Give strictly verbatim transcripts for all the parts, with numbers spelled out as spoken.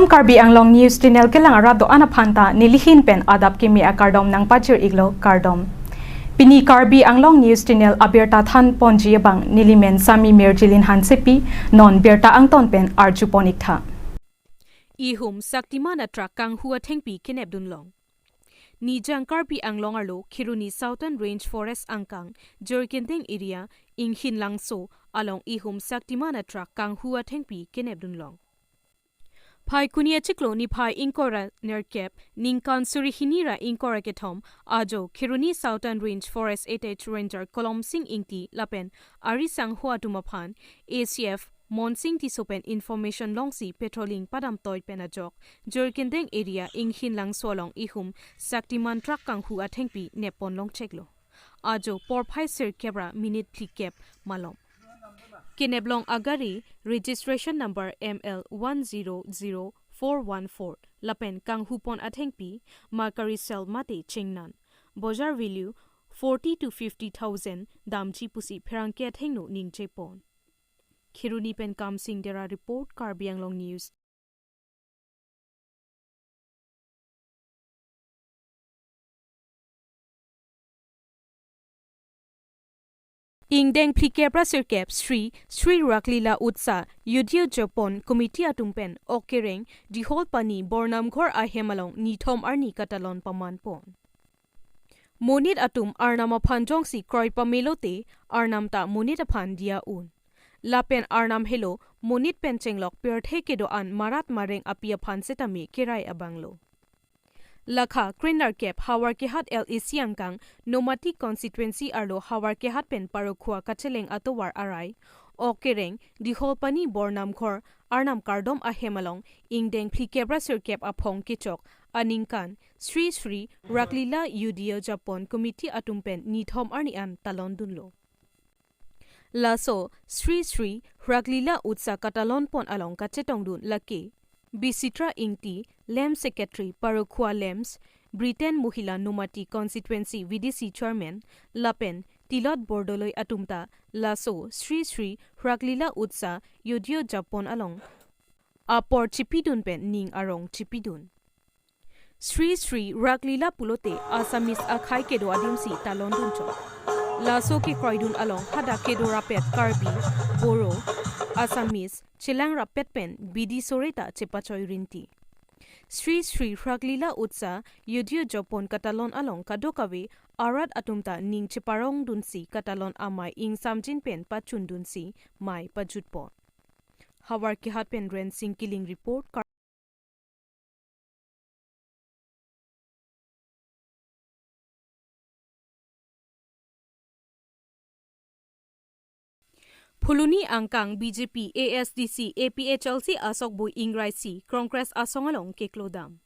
Karbi Anglong News Channel kelang arat do-an aphan ta nelihin pen adap kimi akardom nangpachir-iklo, kardom. Pini Karbi Anglong News Channel abirta thanponji abang nelimen Sami Mirjilin Hansepi, non birta angton pen arjupon-iktha. Ihum Shaktiman a-truck kanghu athengpi kenepdunlong. Nijang Karbi Anglong arlo Kheroni Southern Range Forest angkang Jirikindeng area Inghin Langso along ihum Shaktiman a-truck kanghu athengpi kenepdunlong. Phaikuni achiklo niphai ingkoi ra nerkep ningkan suri hini ra ingkoi ra kethom ajo Kheroni Southern Range Forest attached Ranger Kolomsing Ingti lapen ari sangho atum aphan A C F Monsing Tisso pen information longsi patrolling padamtoi pen ajok Jirikindeng area Inghin Langso along ihum Shaktiman truck kanghu athengpi nepponlong cheklo. Ajo porphai sirkep ra minute phlikep malom. Keneplong agari registration number M L one zero zero four one four lapen kanghupon athengpi Mercury cell mate chengnan. Bojar value forty to fifty thousand damji pusi pherangke athengno ningchepon. Kheroni pen Kamsing Dera report, Karbi Anglong News. Ingdeng phlikep ra sirkep Sri Sri Raslila Utsav Yudhya Japon Committee atum pen Okereng Dihol Pani Bornamghor ahem along nithom arni katalon pamanpon. Monit atum arnam aphan jongsi kroi pamelo te arnam ta monit aphan diya un. Lapen arnam helo monit pen chenglok pirthe kedo-an marat mareng api aphan setame kerai abanglo. Lakha kre nerkep Howraghat L A C angkang Nomati constituency arlo Howraghat pen Parokhuwa kacheleng atovar arai Okereng Dihol Pani Bornamghor arnam kardom ahem along ingdeng phlikep ra sirkep aphong kechok aningkan Sri Sri Raslila Yudhya Japon Committee atum pen nithom arni an talondunlo. Laso Sri Sri Raslila Utsav katalonpon along kachetongdun lake Bisitra Ingti, LAMPS Secretary, Parokhuwa LAMPS, Britain Mohila Nomati Constituency V D C Chairman, lapen Tilot Bordoloi atum ta laso Sri Sri Raslila Utsav Yudhya Japon along apor chipidun pen ning arong chipidun. Sri Sri Raslila pulote Assamese akhei kedo adimsi talondun chot. Laso kekroidun along hadak kedo rapet Karbi, Boro, Assamese, chelang rapet pen bidi sore ta chepachoi rinti. Sri Sri Raslila Utsav Yudhya Japon katalon along kadokave arat atum ta ning cheparongdunsi katalon amei ingsamjin pen pachundunsi mei pajutpon. Howraghat pen Rensing Killing report. Phuloni angkang B J P, A S D C, A P H L C asokbui ingrai si Congress asong along keklodam.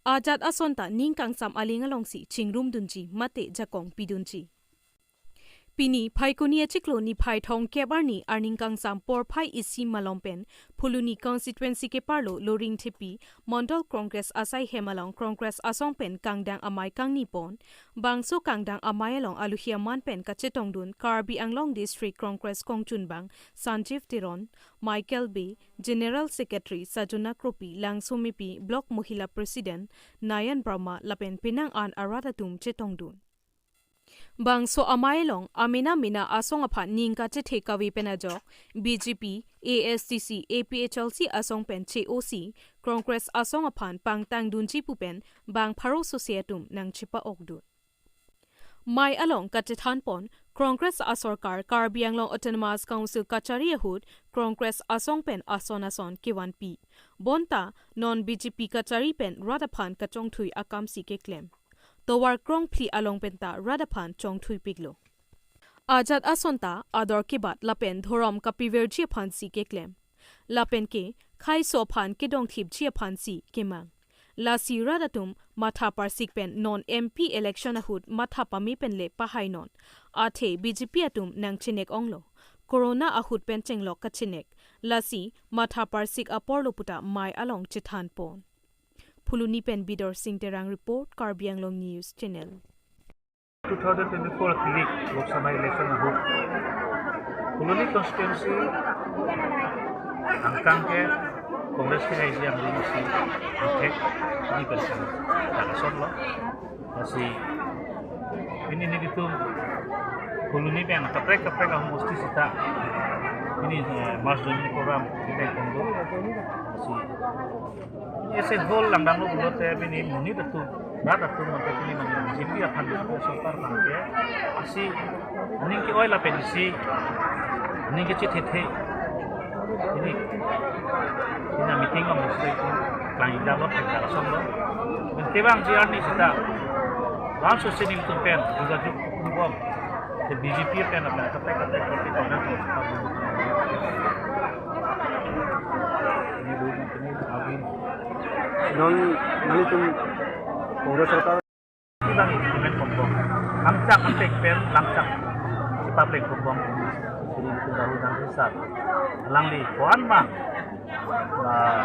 Ajat ason ta ning kangsam aling alongsi chingrumdunji mate jakong pidunji. Pini Phaikuni achiklo niphai thomkep arni arni kangsam porphai isi malom pen Phuloni constituency keparlo Loringthepi Mondol Congress asai hem along Congress asong pen kangdang amei kangnipon. Bangso kangdang amei along aluhi aman pen kachetongdun Karbi Anglong District Congress kongchunbang Sanjeev Teron, Michael Bey, General Secretary Sajona Kropi, Langsomepi Block Mohila President Nayan Brahma lapen penang an arat atum chetongdun. Bangso amei along amena mena asong aphan ning kachethe kave pen ajok B J P, A S D C, A P H L C asong pen che-osi Congress asong aphan pangtangdunji pu pen bang pharo sose atum nangchepa-okdun. Mei along kachethanpon Congress asorkar Karbi Anglong Autonomous Council kachari ahut Congress asong pen ason ason kevanpi. Bonta non B J P kachari pen rat aphan kachongthui akamsi keklem. Tovar krongphli along penta rat aphan chongthuipiklo. Ajat ason ta ador kebat lapen dhorom kapiverji aphansi keklem. Lapen ke khaiso aphan kedongthipji aphansi kemang. Lasi rat atum matha parsik pen non M P election ahut matha pame pen le pahainon. Athe B J P atum nangchenek-onglo. Corona ahut pen chenglok kachenek. Lasi matha parsik aporlo puta mei along chethanpon. Phuloni pen Bidor Sing Terang report, Karbi Anglong News Channel. Two thousand twenty-four kilik Lok Sabha election ahut Phuloni constituency angkang ke Congress ke hai yang ini si, oke, ini kan sangat, sangat son lo. Lasi pini nelitum Phuloni pen kaprek kaprek ahomosti sita pini, eh, mass joining program kita kondo. Lasi isi hall langdamlo pulote pini monit atum, rat atum mate pini mane B J P aphan sorkar abangke isi aning ke-oi lapen isi aning kechethethe. Pini, pini meeting along mesti klangdamlo, thekdamlo. Kevang G R ni sita, langsung sini tum pen juga juk bom. Te B J P pen apa, kaprek kaprek party Congress. Non nanglitum Congress sorkar Bang implement ponbom. Langchak antek pen langchak si public ponbom. Sri Rahul Gandhi sir. Alangli koan bang, ah,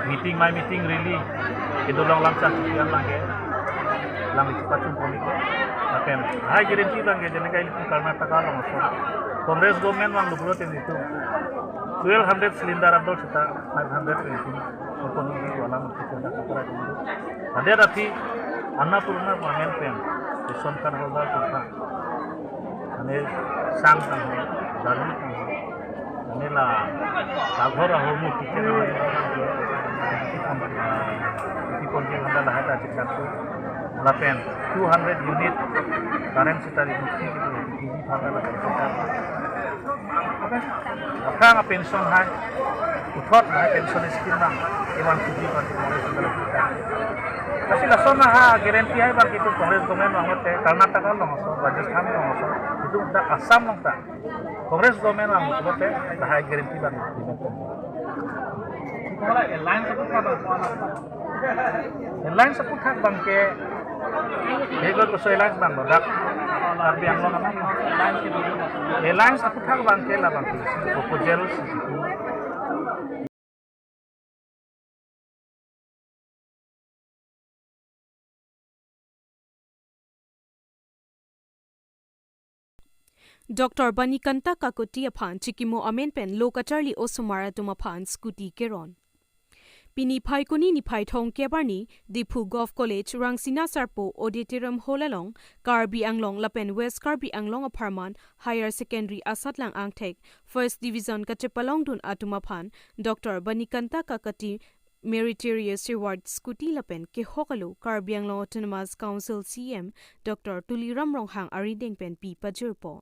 meeting, my meeting, rally, kedo along langchak kian lang ke, alangli chepachun pon-iklo. Lapen lahai guarantee abangke, jenekai ilitum Karnataka along ason Congress government vanglo pulote nelitum twelve hundred cylinder adol sita five hundred twenty. Alam kita. Ada tapi Annapurna pamen pen ration card holder atum aphan, ane sang tangho, dali tangho, ane la, la ghor ahormu kitchen ahormu, kitchen ahormu, kitchen ahormu, lahai ta chikar tu, lapen two hundred unit current sitari mukti gitu, T V phaga la chikar. Aphrang a-pension hai, puthot hai pension scheme nang, iwan suji pan. Lasi lason ha guarantee hai bang itum Congress government vanglote, Karnataka along ason, Rajasthan along ason, itum dak Assam along ta Congress government vanglote, lahai guarantee bang itum. Alliance aputhak abangke, bego koso alliance bang lo dak Karbi Anglong amat. Alliance aputhak abangke labang proposal si. Doctor Banikanta Kakoti aphan chikimo amen pen lo kacharli osomar atum aphan scooty keron. Pini Phaikuni niphai thomkep arni, Diphu Govt College, Rangsina Sarpo Auditorium Hall along, Karbi Anglong lapen West Karbi Anglong apharman Higher Secondary asatlang angthek First Division kachepalongdun atum aphan Doctor Banikanta Kakoti Meritorious Award scooty lapen kehok alo Karbi Anglong Autonomous Council C E M Doctor Tuliram Ronghang arideng pen pi pajirpo.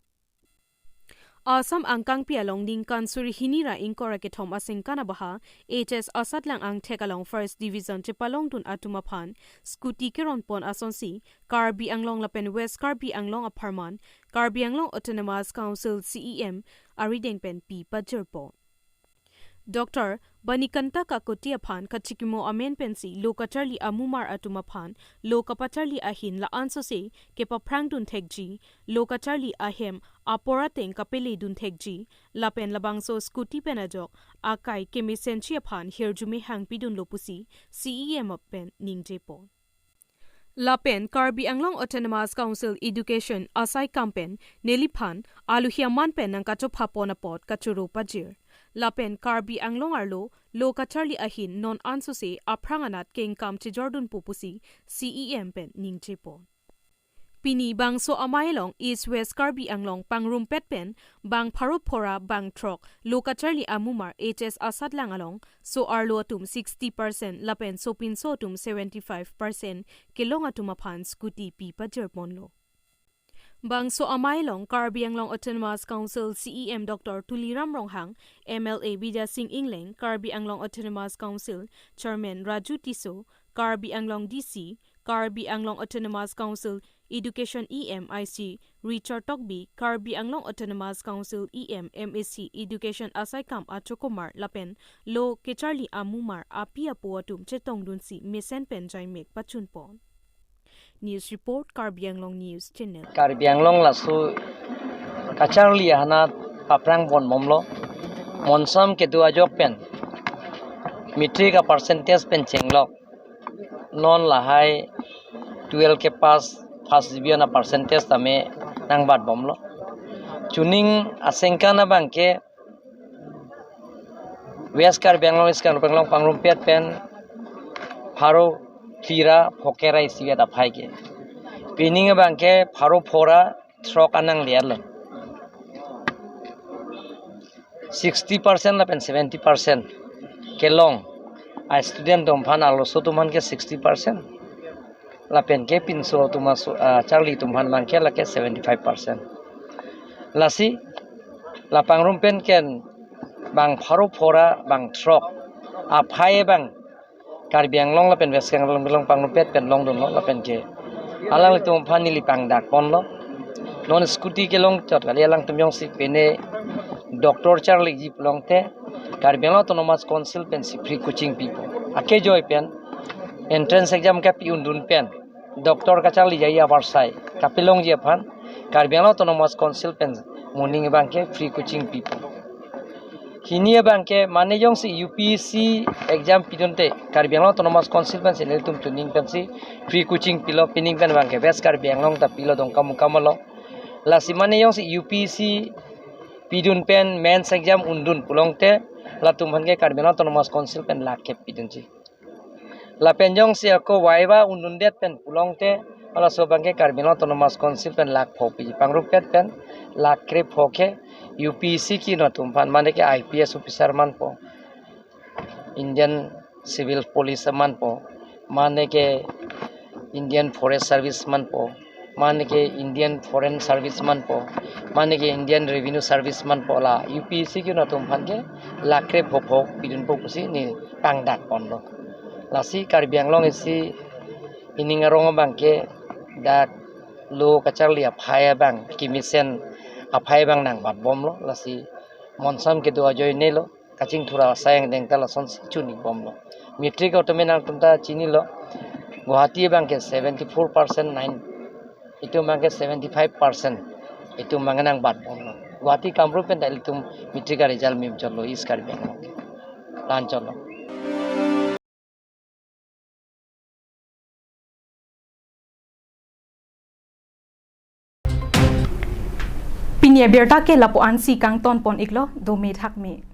Assam angkangpi along ningkan suri hini ra ingkoi ra kethom asengkan abaha H S asatlang angthek along First Division chepalongdun atum aphan scooty keronpon asonsi Karbi Anglong lapen West Karbi Anglong apharman Karbi Anglong Autonomous Council C E M arideng pen pi pajirpo. Doctor Banikanta Kakoti aphan kachikimo amen pensi lo kacharli amumar atum aphan lo kapacharli ahin la-ansose kepaphrangdun thekji, lo kacharli ahem apor ateng kapeledun thekji, lapen labangso scooty pen ajok akai kemesenji aphan hirjume hangpidunlo pusi C E M pen ningjepo. Lapen Karbi Anglong Autonomous Council Education asaikam pen neliphan alohi aman pen nangkachophapon apot kachoro pajir. Lapen Karbi Anglong arlo lo kacharli ahin non ansose aphrang anat kengkam chejordunpo pusi C E M pen ningjepo. Pini bangso amei along East West Karbi Anglong pangrumpet pen bang pharo phora bang throk lo kacharli amumar H S asatlang along so-arlo atum sixty percent lapen sopinso atum seventy-five percent kelong atum aphan scooty pi pajirponlo. Bangso amei along Karbi Anglong Autonomous Council C E M Doctor Tuliram Ronghang, M L A Bidya Sing Engleng, Karbi Anglong Autonomous Council Chairman Raju Tisso, Karbi Anglong D C, Karbi Anglong Autonomous Council Education E M I C Richard Tokbi, Karbi Anglong Autonomous Council E M M A C Education asaikam achokomar lapen lo kecharli amumar api apo atum chetongdunsi mesen pen jaimek pachunpon. News report, Karbi Anglong News Channel. Karbi Anglong laso kacharli ahanat paphrangponbomlo. Monsam kedo ajok pen matric a-percentage pen chenglok non lahai twelve kepass first division a-percentage tame nangbatbomlo. Chuning asengkan abangke West Karbi Anglong, East Karbi Anglong pangrumpet pen pharo phli ra pho kre ra isi vet aphai ke. Pining abang ke pharo pho ra throk anang liar lo. Sixty percent lapen seventy percent kelong a student atum aphan, arloso atum aphan ke sixty percent. Lapen ke pinso atum aso, ah, charli atum aphan abang ke lake seventy five percent. Lasi la pangrum pen ken bang pharo pho ra bang throk aphai abang Karbi Anglong lapen West Karbi Anglong pangrumpet pen longdunlo lapen ke alanglitum aphan neli pangdak ponlo. Non scooty kelong chot kali, alangtum jongsi pine doctor charliji pulote Karbi Anglong Autonomous Council pensi free coaching pipo. Akejoi pen entrance exam kapi undun pen doctor kacharliji apor sai kapelongji aphan Karbi Anglong Autonomous Council pen moning abang ke free coaching pipo. Hini abang ke mane jongsi U P S C exam pidunte Karbi Anglong Autonomous Council pensi nelitum chuning pensi free coaching pilo, pining pen abang ke West Karbi Anglong ta pilo, Dongkamukam lo. Lasi mane jongsi U P S C pidun pen mains exam undun pulote latum aphan ke Karbi Anglong Autonomous Council pen lakh kep pidunji. Lapen jongsi ako viva undundet pen pulote halaso abang ke Karbi Anglong Autonomous Council pen lakh pho piji. Pangrumpet pen lakh kre pho ke U P S C kino atum aphan, mane ke I P S officer manpo, Indian Civil Police manpo, mane ke Indian Forest Service manpo, mane ke Indian Foreign Service manpo, mane ke Indian Revenue Service manpo, la U P S C kino atum aphan ke lakh kre pho pho pidunpo pusi neli pangdak ponlo. Lasi Karbi Anglong isi ining arong abang ke dak lo kacharli aphai abang, kemesen aphai abang nangbatbomlo. Lasi monsam kedo ajoine lo, kachingthur asai angdeng ta lasonsi chunibomlo. Matric otome nangtum ta chinilo, Guwahati abang ke seventy four percent, nine, itum abang ke seventy five percent, itum abang nangbatbomlo. Guwahati Kamrup pen ta ilitum matric a result mim chotlo East Karbi Anglong ke. Lan chotlo. Pini abirta ke lapu-ansi kangton pon iklo, dome thakme.